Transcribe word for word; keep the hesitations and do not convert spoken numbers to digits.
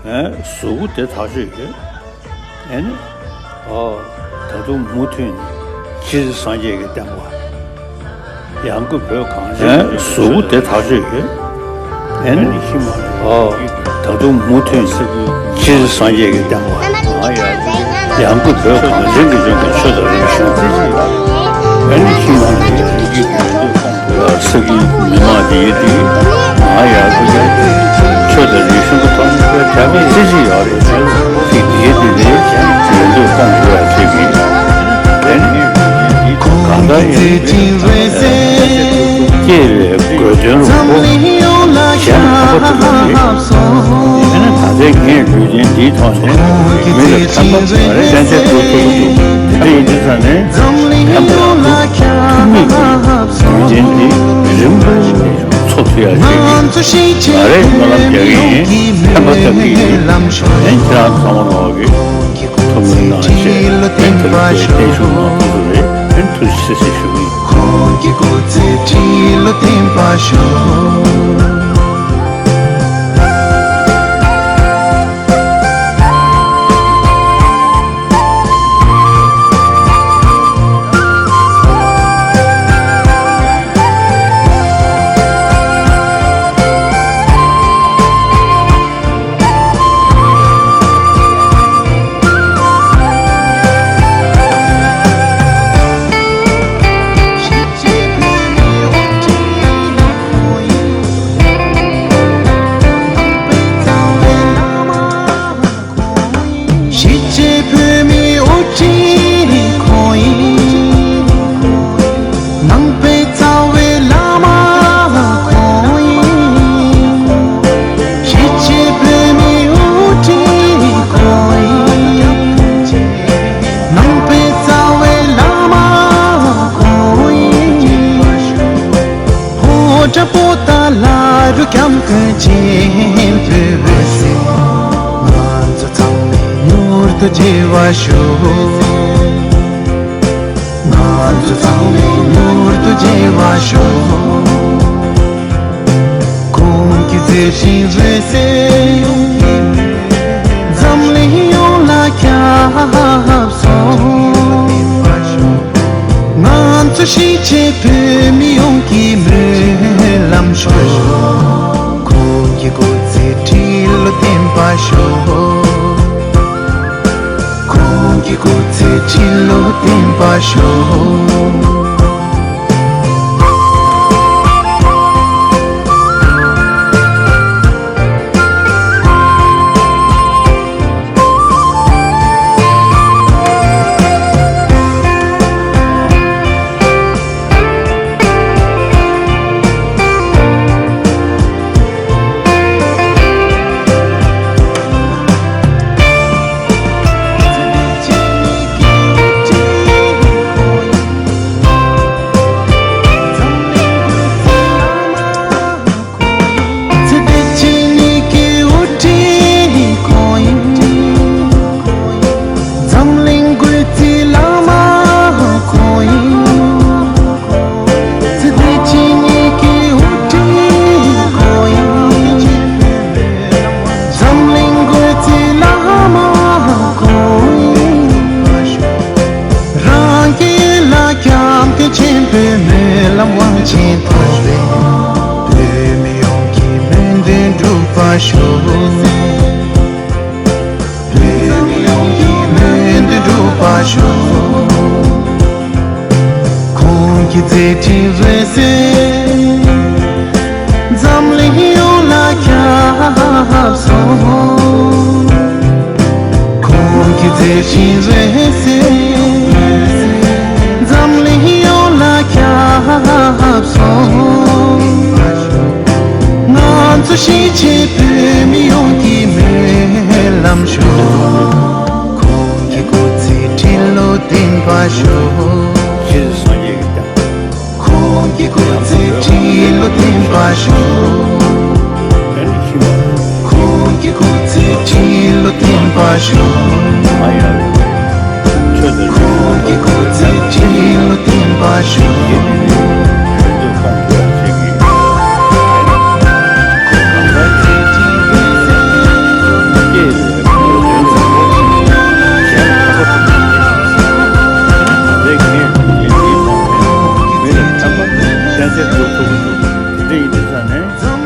གཟུགས་པོ་དེ་ཐག་ཆོད་ཡོད། ཨེ་ནི། ཨོ། ད་དུང་མུ་མཐུད་ནས་སྤྱིར་སངས་རྒྱས་ཀྱི་བསྟན་པ། ཡང་སྒོས་བོད་གངས་ཅན་གྱི་གཟུགས་པོ་དེ་ཐག་ཆོད་ཡོད། ཨེ་ནི། ཨོ། ད་དུང་མུ་མཐུད་ནས་སྤྱིར་སངས་རྒྱས་ཀྱི་བསྟན་པ། ཡང་སྒོས་བོད་གངས་ཅན་གྱི་ལྗོངས་ཀྱི་ཆོས་དང་རིག་གཞུང་། ཨེ་ནི། ས་གི་མི་མང་དེ་ཡིན་དུས། ང་ཡང་སྐུ་ཚེ་ཆོས་དང་རིག་གཞུང་གི་ཐོག་ནས་བྱ་བའི་རྩེ་གཅིག་ཡོད་རེད། ཚིག་དེའི་དུས་ནས་ཡོན་ཏན་སྤོང་དགོས་པ་ཞིག་ཡིན། དེ་ནི་གང་ལྟར་ཡིན་ནའི་སྐྱེས་པའི་དགོས་དོན་རུ་ཁོ་གཞན་ལ་ཕན་པ་ཐོགས་པ་རེད། དེ་ནི་ད་ལྟའི་ངས་ལུས་རྟེན་འདིའི་ཐོག་ནས་མི་ལ་ཕན་པ་གཏན་གཏན་ཐོགས་ཐུབ་ཀྱི་འདུག་དེ་ཡིན་དུས་ཙང་ནས་ཕན་པ་ཐོགས་ཐུབ་མི་གི་ལུས་རྟེན་འདི་རིམ་པ་འཚོ་ཐུབ་ཡ་ཅིག་ང་རས་སྨོན་ལམ་རྒྱག་གི་ཡིན། ཕན་པ་ཐོགས་ཀྱི་ཡིན། ཨེ་ནི་ཁྱེད་རང་ཚང་མ་ནོར་གི་ཐུགས་སྨོན་གནང་ཞེས། ཨེ་ནི་དེ་ལ་བརྟན་བཞུགས་གནང་ཐུབ་ཀྱི་རེད། ཨེ་ནི་ཐུགས་རྗེ་ཆེ་ཞུ་གི་ཡིན། ཁོང་གི་སྐུ་ཚེ་ཁྲི་ལོ་བརྟན་པར་ཤོག་གཞིས་བྱེས་བོད་མིའི་དབུ་ཁྲིད་ཁོང་ཡིན། ནང་པའི་རྩ་བའི་བླ་མ་ཁོང་ཡིན། གཞིས་བྱེས་བོད་མིའི་དབུ་ཁྲིད་ཁོང་ཡིན། ནང་པའི་རྩ་བའི་བླ་མ་ཁོང་ཡིན། ཕོ་བྲང་པོ་ཏཱ་ལ་རུ་ཁྱམས་ཀུན་ཆེན་པོའི་འོད་ཟེར། ང་ཚོ་ཚང་མས་མྱུར་དུ་མཇལ་བར་ཤོག་ང་ཚོ་ཚང་མས་མྱུར་དུ་མཇལ་བར་ཤོག་ཁོང་གི་མཛད་འཕྲིན་འོད་ཟེར་འཛམ་གླིང་ཡོངས་ལ་ཁྱབ་སོང་། ང་ཚོ་གཞིས་བྱེས་བོད་མི་ཡོངས་ཀྱི་སྨོན་ལམ་ཤོག་ཁོང་གི་སྐུ་ཚེ་ཁྲི་ལོ་བརྟན་པར་ཤོག་ཁོང་གི་སྐུ་ཚེ་ཁྲི་ལོ་བརྟན་པར་ཤོག་ཚེ་འདི་ཕྱི་གཉིས་ཀྱི་དབུ་ཁྲིད་ཁོང་ཡིན། འཛམ་གླིང་བཀོད་རྩིའི་བླ་མ་ཁོང་ཡིན། ཚེ་འདི་ཕྱི་གཉིས་ཀྱི་དབུ་ཁྲིད་ཁོང་ཡིན། འཛམ་གླིང་བཀོད་རྩིའི་བླ་མ་ཁོང་ཡིན། རང་གི་ལ་སྐྱབས་མགོན་ཆེན་པོའི་སྨོན་ལམ་དབང་ཆེན་ཐོབ་པའི་བོད་མི་ཡོངས་ཀྱི་སྨོན་འདུན་འགྲུབ་པར་ཤོག་བོད་མི་ཡོངས་ཀྱི་སྨོན་འདུན་འགྲུབ་པར་ཤོག་ཁོང་གི་མཛད་འཕྲིན་འོད་ཟེར་འཛམ་གླིང་ཡོངས་ལ་ཁྱབ་སོང་། ཁོང་གི་མཛད་འཕྲིན་འོད་ཟེར་འཛམ་གླིང་ཡོངས་ལ་ཁྱབ་སོང་། ང་ཚོ་གཞིས་བྱེས་བོད་མི་ཡོངས་ཀྱི་སྨོན་ལམ་ཤོག་ཁོང་གི་སྐུ་ཚེ་ཁྲི་ལོ་བརྟན་པར་ཤོག་ཁོང་གི་སྐུ་ཚེ་ཁྲི་ལོ་བརྟན་པར་ཤོག་ཁོང་གི་སྐུ་ཚེ་ཁྲི་ལོ་བརྟན་པར་ཤོག་ཁོང་གི་སྐུ་ཚེ་ཁྲི་ལོ་བརྟན་པར་ཤོག་དེ་ཚོ་ཚོགས་འདུ་དེ་འདྲ་ཡིན་དུས་ཙང་ནས།